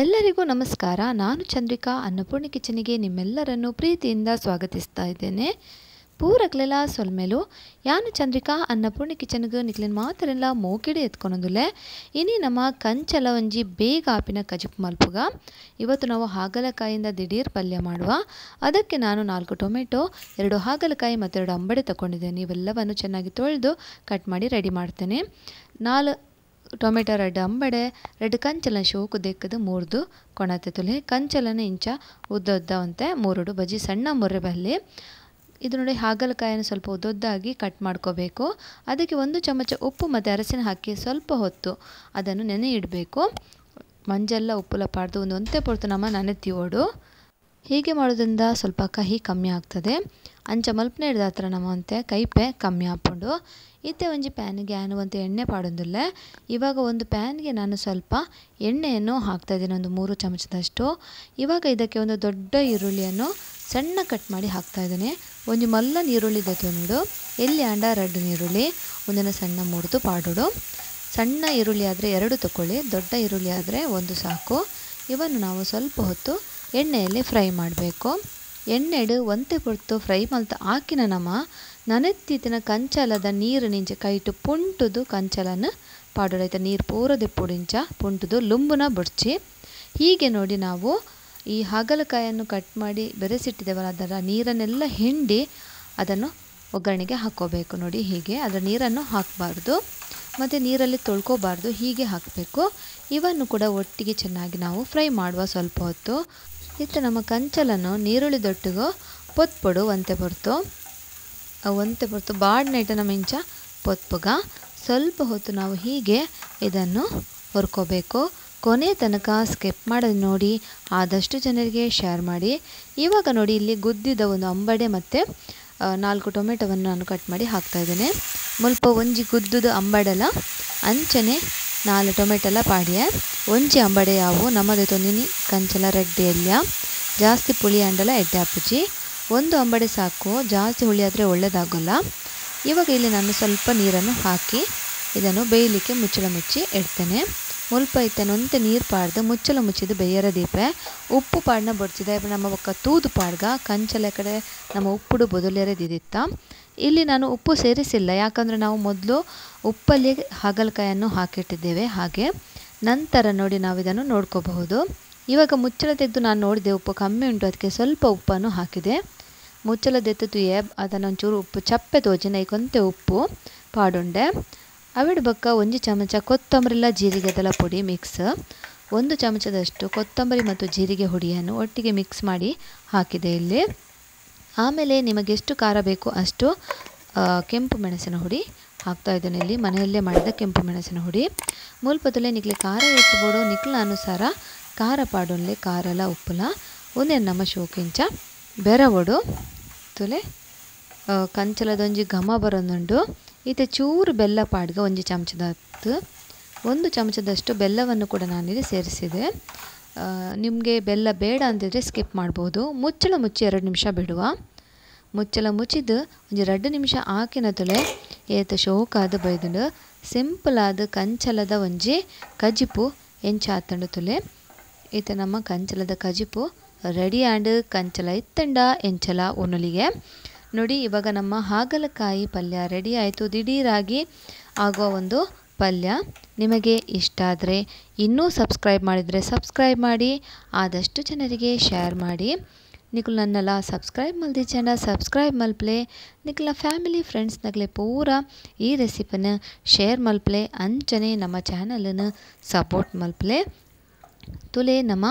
ಎಲ್ಲರಿಗೂ ನಮಸ್ಕಾರ. ನಾನು ಚಂದ್ರಿಕಾ, ಅನ್ನಪೂರ್ಣ ಕಿಚನಿಗೆ ನಿಮ್ಮೆಲ್ಲರನ್ನು ಪ್ರೀತಿಯಿಂದ ಸ್ವಾಗತಿಸ್ತಾ ಇದ್ದೇನೆ. ಪೂರಕ್ಲೆಲ್ಲ ಸೊಲ್ಮೆಲು ಯಾನು ಚಂದ್ರಿಕಾ ಅನ್ನಪೂರ್ಣ ಕಿಚನ್ಗೆ ನಿಕ್ಲಿನ ಮಾತ್ರೆಲ್ಲ ಮೋಕಿಡೆ ಎತ್ಕೊಳೋದಿಲ್ಲ. ಇನಿ ನಮ್ಮ ಕಂಚಲ ಒಂಜಿ ಬೇಗ ಆಪಿನ ಕಜಿಪು ಮಲ್ಪುಗ. ಇವತ್ತು ನಾವು ಹಾಗಲಕಾಯಿಯಿಂದ ದಿಢೀರ್ ಪಲ್ಯ ಮಾಡುವ. ಅದಕ್ಕೆ ನಾನು 4 ಟೊಮೆಟೊ, 2 ಹಾಗಲಕಾಯಿ ಮತ್ತು 2 ಅಂಬಡೆ ತಗೊಂಡಿದ್ದೇನೆ. ಇವೆಲ್ಲವನ್ನು ಚೆನ್ನಾಗಿ ತೊಳೆದು ಕಟ್ ಮಾಡಿ ರೆಡಿ ಮಾಡ್ತೇನೆ. 4 ಟೊಮೆಟೊ, 2 ಅಂಬಡೆ, 2 ಕಂಚಲ ಶೋಕು ದೆಕ್ಕದು ಮೂರ್ದು ಕೊಣತೆ ತುಲೆ. ಕಂಚಲನ ಇಂಚ ಉದ್ದ ಉದ್ದ ಮೂರುಡು ಬಜಿ ಸಣ್ಣ ಮುರ್ರೆ ಬಲ್ಲಿ. ಇದು ನೋಡಿ, ಹಾಗಲಕಾಯಿಯನ್ನು ಸ್ವಲ್ಪ ಉದ್ದದ್ದಾಗಿ ಕಟ್ ಮಾಡ್ಕೋಬೇಕು. ಅದಕ್ಕೆ 1 ಚಮಚ ಉಪ್ಪು ಮತ್ತು ಅರಸಿನ ಹಾಕಿ ಸ್ವಲ್ಪ ಹೊತ್ತು ಅದನ್ನು ನೆನೆ ಇಡಬೇಕು. ಮಂಜೆಲ್ಲ ಉಪ್ಪುಲ ಪಾಡ್ದು ಒಂದು ಒಂತೆ ಪೊರ್ತು ನಮ್ಮ ನೆನೆತಿಯೋಡು. ಹೀಗೆ ಮಾಡೋದ್ರಿಂದ ಸ್ವಲ್ಪ ಕಹಿ ಕಮ್ಮಿ ಆಗ್ತದೆ. ಅಂಚ ಮಲ್ಪನೆ ಹಿಡ್ದ ಹತ್ರ ನಮ್ಮ ಅಂತೆ ಕೈಪೆ ಕಮ್ಮಿ ಹಾಕ್ಕೊಂಡು. ಇತ್ತೆ ಒಂಜಿ ಪ್ಯಾನ್ಗೆ ಆನುವಂತೆ ಎಣ್ಣೆ ಪಾಡೋದಿಲ್ಲ. ಇವಾಗ ಒಂದು ಪ್ಯಾನ್ಗೆ ನಾನು ಸ್ವಲ್ಪ ಎಣ್ಣೆಯನ್ನು ಹಾಕ್ತಾಯಿದ್ದೇನೆ, ಒಂದು 3 ಚಮಚದಷ್ಟು. ಇವಾಗ ಇದಕ್ಕೆ ಒಂದು ದೊಡ್ಡ ಈರುಳ್ಳಿಯನ್ನು ಸಣ್ಣ ಕಟ್ ಮಾಡಿ ಹಾಕ್ತಾಯಿದ್ದೇನೆ. ಒಂದು ಮಲ್ಲ ನೀರುಳ್ಳಿ ಇದೆ ನೋಡು, ಎಲ್ಲಿ ಅಂಡ 2 ನೀರುಳ್ಳಿ ಒಂದನ್ನು ಸಣ್ಣ ಮುರಿದು ಪಾಡೋಡು. ಸಣ್ಣ ಈರುಳ್ಳಿ ಆದರೆ 2 ತಗೊಳ್ಳಿ, ದೊಡ್ಡ ಈರುಳ್ಳಿ ಆದರೆ 1 ಸಾಕು. ಇವನ್ನು ನಾವು ಸ್ವಲ್ಪ ಹೊತ್ತು ಎಣ್ಣೆಯಲ್ಲಿ ಫ್ರೈ ಮಾಡಬೇಕು. ಎಣ್ಣೆಡು ಒಂತೆ ಪೊರ್ತು ಫ್ರೈ ಮಲ್ತ ಹಾಕಿನ ನಮ್ಮ ನನೆತ್ತಿನ ಕಂಚಲದ ನೀರು ನಿಂಚೆ ಕೈಟು ಪುಂಟುದು ಕಂಚಲನ್ನು ಪಾಡೋಡೈತೆ. ನೀರು ಪೂರ ದೆಪ್ಪುಡಿಂಚ ಪುಂಟುದು ಲುಂಬುನ ಬುಡ್ಚಿ. ಹೀಗೆ ನೋಡಿ, ನಾವು ಈ ಹಾಗಲಕಾಯನ್ನು ಕಟ್ ಮಾಡಿ ಬೆರೆಸಿಟ್ಟಿದ್ದೇವಲ್ಲ, ಅದರ ನೀರನ್ನೆಲ್ಲ ಹಿಂಡಿ ಅದನ್ನು ಒಗ್ಗರಣೆಗೆ ಹಾಕ್ಕೋಬೇಕು. ನೋಡಿ, ಹೀಗೆ ಅದರ ನೀರನ್ನು ಹಾಕಬಾರ್ದು ಮತ್ತು ನೀರಲ್ಲಿ ತೊಳ್ಕೋಬಾರ್ದು, ಹೀಗೆ ಹಾಕಬೇಕು. ಇವನ್ನು ಕೂಡ ಒಟ್ಟಿಗೆ ಚೆನ್ನಾಗಿ ನಾವು ಫ್ರೈ ಮಾಡುವ ಸ್ವಲ್ಪ ಹೊತ್ತು. ಇತ್ತು ನಮ್ಮ ಕಂಚಲನ್ನು ನೀರುಳ್ಳಿ ದೊಟ್ಟಿಗೂ ಪೊತ್ಪೊಡು ಒಂತೆ ಪೊರ್ತು ಒಂತೆ ಪೊರ್ತು ಬಾಡ್ನೈಟ ನಮ್ಮ ಇಂಚ ಪೊತ್ಪುಗ. ಸ್ವಲ್ಪ ಹೊತ್ತು ನಾವು ಹೀಗೆ ಇದನ್ನು ಹುರ್ಕೋಬೇಕು. ಕೊನೆ ತನಕ ಸ್ಕಿಪ್ ಮಾಡೋದು ನೋಡಿ, ಆದಷ್ಟು ಜನರಿಗೆ ಶೇರ್ ಮಾಡಿ. ಇವಾಗ ನೋಡಿ, ಇಲ್ಲಿ ಗುದ್ದಿದ ಒಂದು ಅಂಬಡೆ ಮತ್ತು 4 ಟೊಮೆಟೊವನ್ನು ನಾನು ಕಟ್ ಮಾಡಿ ಹಾಕ್ತಾಯಿದ್ದೇನೆ. ಮುಲ್ಪ ಒಂಜಿ ಗುದ್ದುದ ಅಂಬಡೆಲ ಅಂಚನೆ 4 ಟೊಮೆಟೊಲ ಪಾಡಿಯ. ಒಂಜಿ ಅಂಬಡೆ ಯಾವು ನಮ್ಮದು ತೊಂದಿನಿ ಕಂಚಲ ರೆಡ್ಡಿ ಎಲ್ಯ ಜಾಸ್ತಿ ಪುಳಿ ಅಂಡಲ ಎಡ್ಡೆ ಅಪ್ಪುಜಿ. 1 ಅಂಬಡೆ ಸಾಕು, ಜಾಸ್ತಿ ಹುಳಿ ಆದರೆ ಒಳ್ಳೆಯದಾಗೋಲ್ಲ. ಇವಾಗ ಇಲ್ಲಿ ನಾನು ಸ್ವಲ್ಪ ನೀರನ್ನು ಹಾಕಿ ಇದನ್ನು ಬೇಯಲಿಕ್ಕೆ ಮುಚ್ಚಳ ಮುಚ್ಚಿ ಇಡ್ತೇನೆ. ಮುಲ್ಪ ಇತ್ತನೊಂತೆ ನೀರು ಪಾಡ್ದು ಮುಚ್ಚಳ ಮುಚ್ಚಿದ್ದು ಬೇಯರ ದೀಪೆ. ಉಪ್ಪು ಪಾಡ್ನ ಬೊಡ್ಚಿದೆ ನಮ್ಮ ಬೊಕ್ಕ ತೂದು ಪಾಡ್ಗ ಕಂಚಲ ಕಡೆ ನಮ್ಮ ಉಪ್ಪುಡು ಬೊದಲೆರೆ ದಿದಿತ್ತ. ಇಲ್ಲಿ ನಾನು ಉಪ್ಪು ಸೇರಿಸಿಲ್ಲ, ಯಾಕಂದರೆ ನಾವು ಮೊದಲು ಉಪ್ಪಲ್ಲಿ ಹಾಗಲಕಾಯನ್ನು ಹಾಕಿಟ್ಟಿದ್ದೇವೆ. ಹಾಗೆ ನಂತರ ನೋಡಿ ನಾವು ಇದನ್ನು ನೋಡ್ಕೋಬಹುದು. ಇವಾಗ ಮುಚ್ಚಳ ತೆಗೆದು ನಾನು ನೋಡಿದೆ ಉಪ್ಪು ಕಮ್ಮಿ ಉಂಟು, ಅದಕ್ಕೆ ಸ್ವಲ್ಪ ಉಪ್ಪನ್ನು ಹಾಕಿದೆ. ಮುಚ್ಚಳ ದೆತ್ತುಯೇ ಅದನ್ನು ಒಂಚೂರು ಉಪ್ಪು ಚಪ್ಪೆ ತೋಜಿನ ಕೊಂತೆ ಉಪ್ಪು ಪಾಡುಂಡೆ. ಅವಿಡ ಬೊಕ್ಕ 1 ಚಮಚ ಕೊತ್ತಂಬರಿಲ್ಲ ಜೀರಿಗೆದಲ ಪುಡಿ ಮಿಕ್ಸ್, 1 ಚಮಚದಷ್ಟು ಕೊತ್ತಂಬರಿ ಮತ್ತು ಜೀರಿಗೆ ಹುಡಿಯನ್ನು ಒಟ್ಟಿಗೆ ಮಿಕ್ಸ್ ಮಾಡಿ ಹಾಕಿದೆ ಇಲ್ಲಿ. ಆಮೇಲೆ ನಿಮಗೆಷ್ಟು ಖಾರ ಬೇಕು ಅಷ್ಟು ಕೆಂಪು ಮೆಣಸಿನ ಹುಡಿ ಹಾಕ್ತಾ ಇದ್ದೇನೆ. ಇಲ್ಲಿ ಮನೆಯಲ್ಲೇ ಮಾಡಿದ ಕೆಂಪು ಮೆಣಸಿನ ಹುಡಿ. ಮುಲ್ಪದಲ್ಲೇ ನಿಕ್ಲೆ ಖಾರ ಎತ್ತುಬೋಡು, ನಿಕ್ಲ ಅನುಸಾರ ಖಾರ ಪಾಡೊನ್ಲೆ ಖಾರಲ ಉಪ್ಪುಲ ಒಂದೇ ನಮ್ಮ ಶೋಕಿಂಚ ಬೆರವಡು ತುಲೆ ಕಂಚಲದೊಂಜಿ ಘಮ ಬರೋದುಂಡು. ಈತೆ ಚೂರು ಬೆಲ್ಲ ಪಾಡ್ಗ 1 ಚಮಚದತ್ತು 1 ಚಮಚದಷ್ಟು ಬೆಲ್ಲವನ್ನು ಕೂಡ ನಾನಿಲ್ಲಿ ಸೇರಿಸಿದೆ. ನಿಮಗೆ ಬೆಲ್ಲ ಬೇಡ ಅಂತಿದ್ರೆ ಸ್ಕಿಪ್ ಮಾಡ್ಬೋದು. ಮುಚ್ಚಳ ಮುಚ್ಚಿ 2 ನಿಮಿಷ ಬಿಡುವ. ಮುಚ್ಚಳ ಮುಚ್ಚಿದ್ದು ಒಂಜಿ 2 ನಿಮಿಷ ಹಾಕಿನ ತುಲೆ ಏತ ಶೋಕಾದ ಬೈದುಂಡು. ಸಿಂಪಲ್ ಆದ ಕಂಚಲದ ಒಂಜಿ ಕಜಿಪು ಎಂಚಾತಂಡು ತುಲೆ. ಈತ ನಮ್ಮ ಕಂಚಲದ ಕಜಿಪು ರೆಡಿ ಆಂಡ್ ಕಂಚಲ ಇತ್ತಂಡ ಎಂಚಲ ಉಣಲಿಗೆ. ನೋಡಿ, ಇವಾಗ ನಮ್ಮ ಹಾಗಲಕಾಯಿ ಪಲ್ಯ ರೆಡಿ ಆಯಿತು. ದಿಢೀರಾಗಿ ಆಗುವ ಒಂದು ಪಲ್ಯ. ನಿಮಗೆ ಇಷ್ಟ ಆದರೆ ಇನ್ನೂ ಸಬ್ಸ್ಕ್ರೈಬ್ ಮಾಡಿದರೆ ಸಬ್ಸ್ಕ್ರೈಬ್ ಮಾಡಿ, ಆದಷ್ಟು ಜನರಿಗೆ ಶೇರ್ ಮಾಡಿ. ನಿಕುಲ್ ನನ್ನೆಲ್ಲ ಸಬ್ಸ್ಕ್ರೈಬ್ ಮಲ್ದಿಚಂಡ ಸಬ್ಸ್ಕ್ರೈಬ್ ಮಲ್ಪ್ಲೆ. ನಿಕುಲ ಫ್ಯಾಮಿಲಿ ಫ್ರೆಂಡ್ಸ್ ನಗಲೆ ಪೂರ ಈ ರೆಸಿಪಿನ ಶೇರ್ ಮಲ್ಪ್ಲೆ. ಅಂಚನೆ ನಮ್ಮ ಚಾನಲನ್ನು ಸಪೋರ್ಟ್ ಮಲ್ಪ್ಲೆ. ತುಲೆ ನಮ್ಮ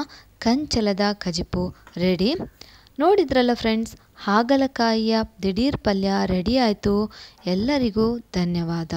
ಕಂಚಲದ ಕಜಿಪು ರೆಡಿ. ನೋಡಿದ್ರಲ್ಲ ಫ್ರೆಂಡ್ಸ್, ಹಾಗಲಕಾಯಿಯ ದಿಢೀರ್ ಪಲ್ಯ ರೆಡಿ ಆಯಿತು. ಎಲ್ಲರಿಗೂ ಧನ್ಯವಾದ.